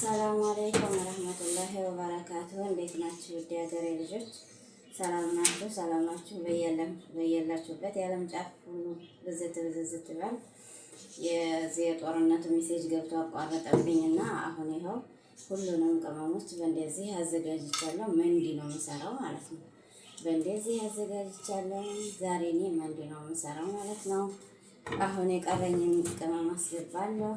السلام عليكم ورحمة الله وبركاته። እንዴት ናችሁ? ውድ የሀገሬ ልጆች ሰላም ናችሁ? ሰላም ናችሁ? በየላችሁበት የዓለም ጫፍ ሁሉ ብዝት ብዝዝት ይበል። የዚህ የጦርነቱ message ገብቶ አቋረጠብኝና አሁን ይኸው ሁሉንም ቅመሞች በእንደዚህ አዘጋጅቻለሁ። መንዲ ነው የምሰራው ማለት ነው። በእንደዚህ አዘጋጅቻለሁ። ዛሬ እኔ መንዲ ነው የምሰራው ማለት ነው። አሁን የቀረኝን ቅመም አስገባለሁ።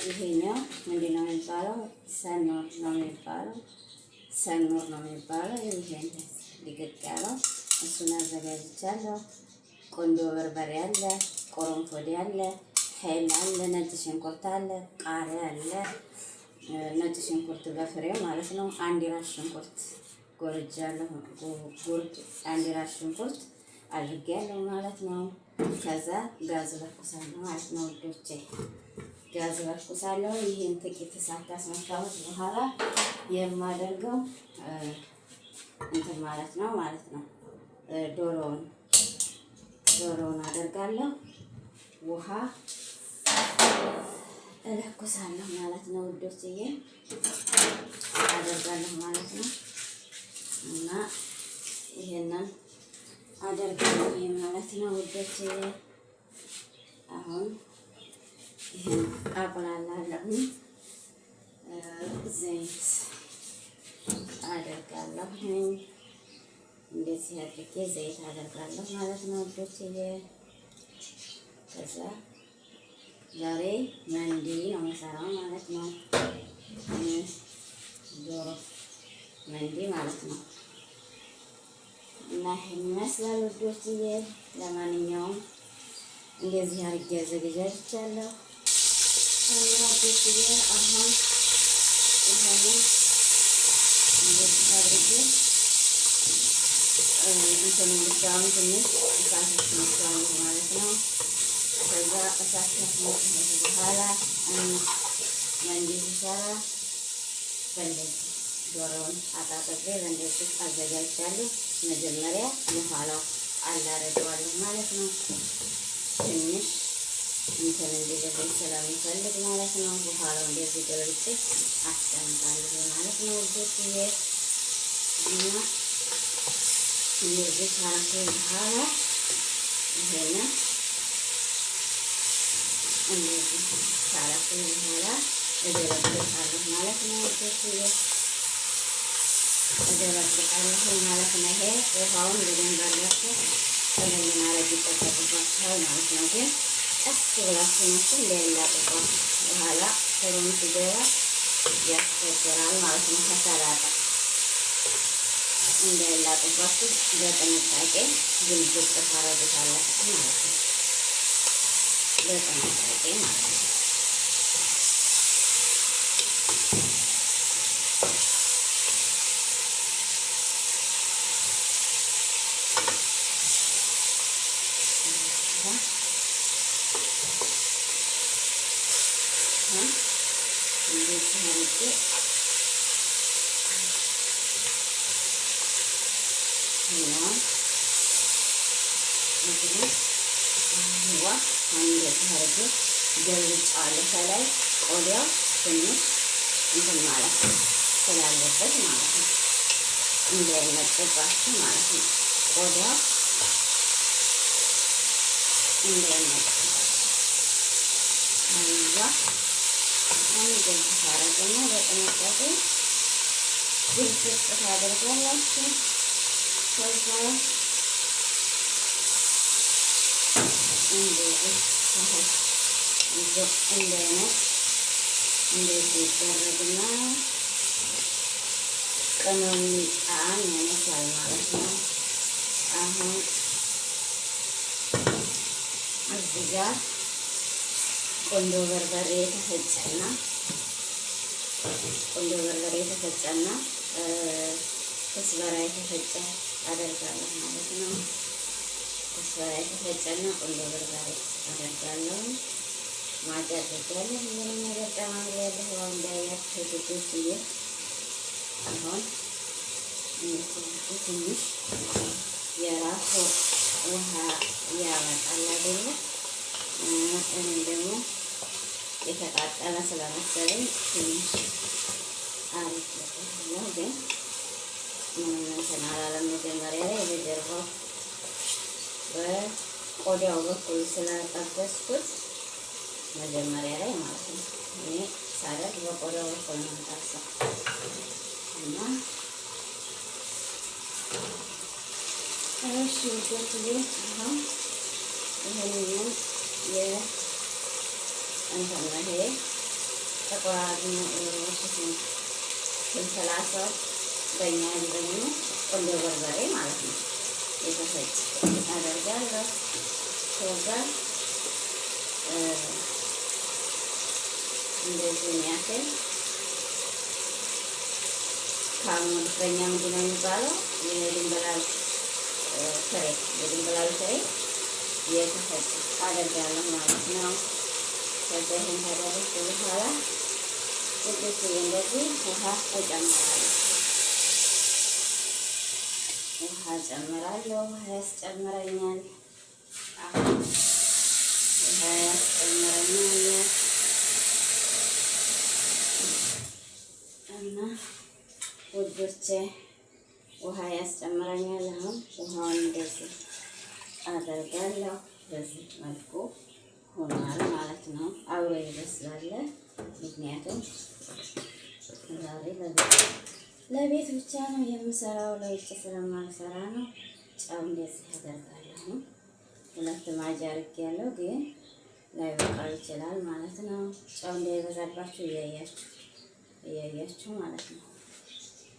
ይሄኛው ምንድን ነው የሚባለው? ሰኖር ነው የሚባለው። ሰኖር ነው የሚባለው። ይሄን ሊቅቅ ያለው እሱን አዘጋጅቻለሁ። ቆንጆ በርበሬ አለ፣ ቆረንፎዴ አለ፣ هيل አለ፣ ነጭ ሽንኩርት አለ፣ ቃሪያ አለ። ነጭ ሽንኩርት በፍሬው ማለት ነው። አንድ ራስ ሽንኩርት ጎርጃለሁ። ጉርድ አንድ ራስ ሽንኩርት አድርጌያለሁ ማለት ነው። ከዛ ጋዝ ለኩሳለሁ ማለት ነው ውዶቼ፣ ጋዝ ለኩሳለሁ። ይህን ጥቂት እሳት ካስመታሁት በኋላ የማደርገው እንትን ማለት ነው። ዶሮውን አደርጋለሁ። ውሃ እለኩሳለሁ ማለት ነው ውዶችዬ፣ አደርጋለሁ ማለት ነው። እና ይሄንን አደርጋለሁ ማለት ነው ውዶችዬ። አሁን ይሄን አቁላላለሁ። ዘይት አደርጋለሁ። እንደዚህ አድርጌ ዘይት አደርጋለሁ ማለት ነው ውዶችዬ። ከዛ ዛሬ መንዲ ነው የምሰራው ማለት ነው። ዶሮ መንዲ ማለት ነው። እና ይሄን ይመስላል ውዶችዬ። ለማንኛውም እንደዚህ አድርጌ አዘገጃጅቻለሁ። እና ውዶችዬ፣ አሁን ይሄንን እንደዚህ አድርጌ እንትኑ ብቻውን ትንሽ እሳት አስነሳለሁ ማለት ነው። ከዛ እሳት ካስነሳሁት በኋላ መንዲ ሲሰራ በእንደዚህ ዶሮውን አጣጥቤ በእንደዚህ አዘጋጅቻለሁ። መጀመሪያ በኋላው አላረገዋለሁ ማለት ነው። ትንሽ እንትን እንዲልልኝ ስለምፈልግ ማለት ነው። በኋላው እንደዚህ ገልብጬ አስቀምጣለሁ ማለት ነው ውዶችዬ። እና እንደዚህ ካረኩኝ በኋላ ይሄንን እንደዚህ ካረኩኝ በኋላ እገለብጣለሁ ማለት ነው ውዶችዬ። እገለብጣለሁ ማለት ነው። ይሄ ውሃውን በደንብ አድርጋችሁ ጠለል ማድረግ ይጠበቅባችኋል ማለት ነው። ግን ቀስ ብላችሁ ናችሁ እንዳይላጥባችሁ፣ በኋላ فرن ሲገባ ያስቸግራል ማለት ነው። ከሰላጣ እንዳይላጥባችሁ በጥንቃቄ ግልብጥ ታረጉታላችሁ ማለት ነው። በጥንቃቄ ማለት ነው። እንደዚህ አድርጌ ይኸው እንደዚህ አድርጌ ገልብጫዋለሁ። ከላይ ቆዳው ትንሽ እንትን ማለት ስላለበት ማለት ነው፣ እንዳይመጥባችሁ ማለት ነው። ቆዳው እንዳይመጥባችሁ አይዋ እንደዚህ ታረጉና በጥንቃቄ ግልብጥ ታደርጋላችሁ። ከዛ እንደዚህ እንዳይነት እንደዚህ ይደረግና ቅመሙ ጣዕም ያነሳል ማለት ነው። አሁን እዚህ ጋር ቆንጆ በርበሬ የተፈጨና ቆንጆ በርበሬ የተፈጨና كزبرة የተፈጨ አደርጋለሁ ማለት ነው። كزبرة የተፈጨና ቆንጆ በርበሬ አደርጋለሁ። ማጭ አድርጋለሁ። ምንም ነገር ጨማምሬያለሁ። አሁን እንዳያችሁ ልጆችዬ፣ አሁን ትንሽ የራሱ ውሃ ያመጣል አይደለ? እኔ ደግሞ የተቃጠለ ስለመሰለኝ ትንሽ አርጌበታለሁ፣ ግን ምንም እንትን አላለም። መጀመሪያ ላይ በጀርባው በቆዳው በኩል ስለጠበስኩት መጀመሪያ ላይ ማለት ነው። እኔ ሳደርግ በቆዳው በኩል ነው የምጠብሰው እና እሺ ውዶችዬ፣ አሁን ይህንን የእንትን ነው፣ ይሄ ጥቁር አዝሙድ፣ ፍልፍል አስዋድ፣ በእኛ ደግሞ ቆንጆ በርበሬ ማለት ነው፣ የተፈጨ አደርጋለሁ። ከዛ እንደዚህ ያክል ካሙን፣ በእኛ ምንድን ነው የሚባለው? የድንብላል ፍሬ፣ የድንብላል ፍሬ የተፈጨ አደርጋለሁ ማለት ነው። ከዛ ይሄን ካደረግኩ በኋላ ውዶች እንደዚህ ውሃ እጨምራለሁ። ውሃ እጨምራለሁ። ውሃ ያስጨምረኛል። አሁን ውሃ ያስጨምረኛል እና ውዶቼ ውሃ ያስጨምረኛል። አሁን ውሃውን እንደዚህ አደርጋለሁ። በዚህ መልኩ ሆኗል ማለት ነው። አብሮ ይበስላል። ምክንያቱም ዛሬ ለቤት ብቻ ነው የምሰራው፣ ለውጭ ስለማልሰራ ነው። ጨው እንደዚህ አደርጋለሁ። ሁለት ማጅ አድርጌያለሁ፣ ግን ላይበቃው ይችላል ማለት ነው። ጨው እንዳይበዛባችሁ እያያችሁ እያያችሁ ማለት ነው።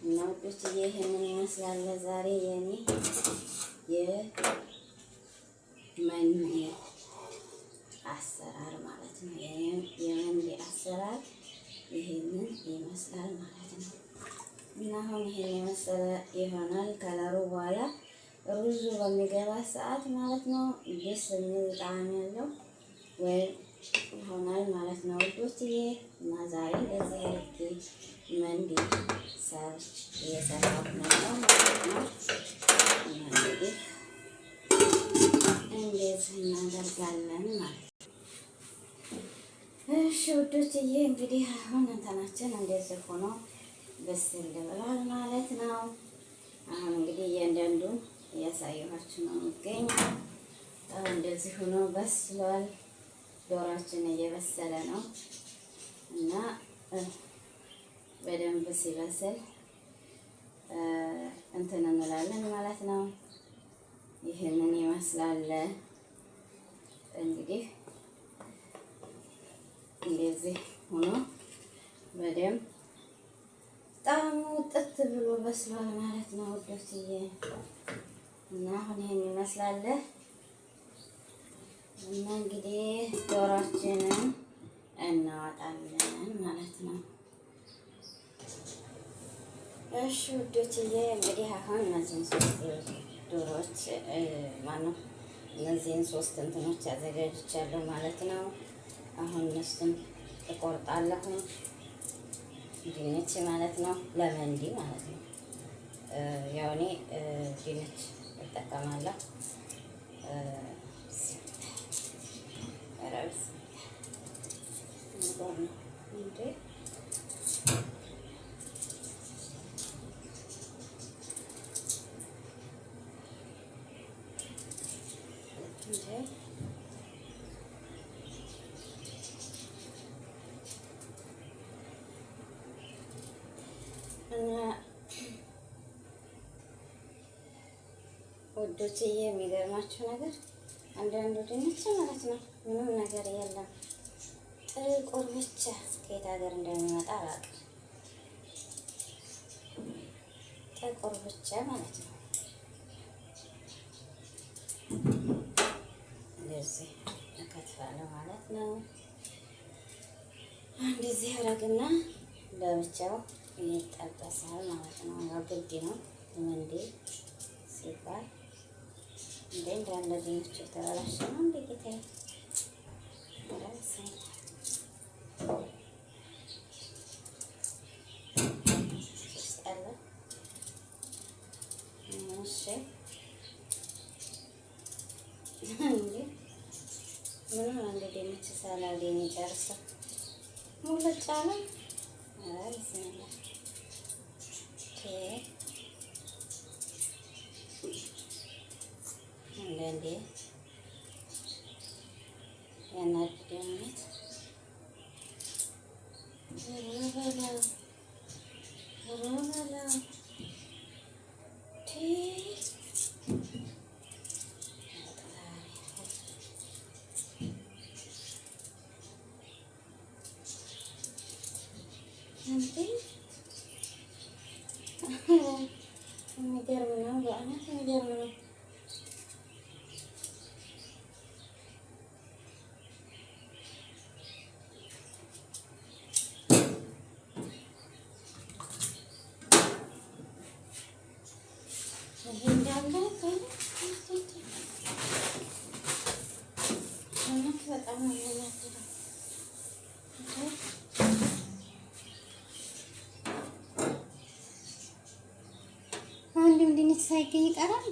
እና ውዶችዬ ይህንን ይመስላል ዛሬ የኔ የመንዲ አሰራር ማለት ነው። የመንዲ አሰራር ይህንን ይመስላል ማለት ነው። እና አሁን ይሄን የመሰለ ይሆናል ከለሩ፣ በኋላ ሩዙ በሚገባ ሰዓት ማለት ነው። ደስ የሚል ጣዕም ያለው ወይ ይሆናል ማለት ነው ውዶችዬ። እና ዛሬ እንደዚህ አድርጌ መንዲ ሰርች እየሰራሁ ነው ማለት ነው። እና እንግዲህ እንደዚህ እናደርጋለን ማለት ነው። እሺ ውዶችዬ፣ እንግዲህ አሁን እንትናችን እንደዚህ ሆኖ በስል ብሏል ማለት ነው። አሁን እንግዲህ እያንዳንዱን እያሳየኋችሁ ነው የሚገኘው። አሁን እንደዚህ ሆኖ በስሏል። ዶሯችን እየበሰለ ነው እና በደንብ ሲበስል እንትን እንላለን ማለት ነው። ይህንን ይመስላል እንግዲህ፣ እንደዚህ ሆኖ በደንብ ጣዕሙ ጥት ብሎ በስሏል ማለት ነው ውዶችዬ። እና አሁን ይሄን ይመስላል እና እንግዲህ ዶሯችንን እናወጣለን ማለት ነው። እሺ ውዶችዬ፣ እንግዲህ አሁን እነዚህን ሶስት ዶሮዎች፣ ማነው፣ እነዚህን ሶስት እንትኖች አዘጋጅቻለሁ ማለት ነው። አሁን እነሱን እቆርጣለሁ፣ ድንች ማለት ነው፣ ለመንዲ ማለት ነው። ያው እኔ ድንች እጠቀማለሁ። ኧረ ነው እንዴ! እንዴ! እና ውዶችዬ የሚገርማችሁ ነገር አንዳንዱ ድንች ማለት ነው ምንም ነገር የለም፣ ጥቁር ብቻ፣ ከየት ሀገር እንደሚመጣ አላውቅም። ጥቁር ብቻ ማለት ነው። እንደዚህ እከትፋለሁ ማለት ነው። እንደዚህ አደርግና ለብቻው ይጠበሳል ማለት ነው። ያው ግድ ነው መንዴ ሲባል። እንዴ፣ እንዳለ ድንቹ የተበላሸ ነው እንዴ ጌታዬ? ኧረ ሲያስጠላ። እሺ እንዴ፣ ምንም አንድ ድንች ሳላገኝ ጨርሰው። ሙልጭ አለ። ቢስሚላህ አንዳንዴ ያናድዳል። ኧረ በለው እንዴ! የሚገርም ነው፣ በእውነት የሚገርም ነው። ይሄ እንዳለ እውነት በጣም ነው የሚያናድደው። አንድም ድንች ሳይገኝ ይቀራል።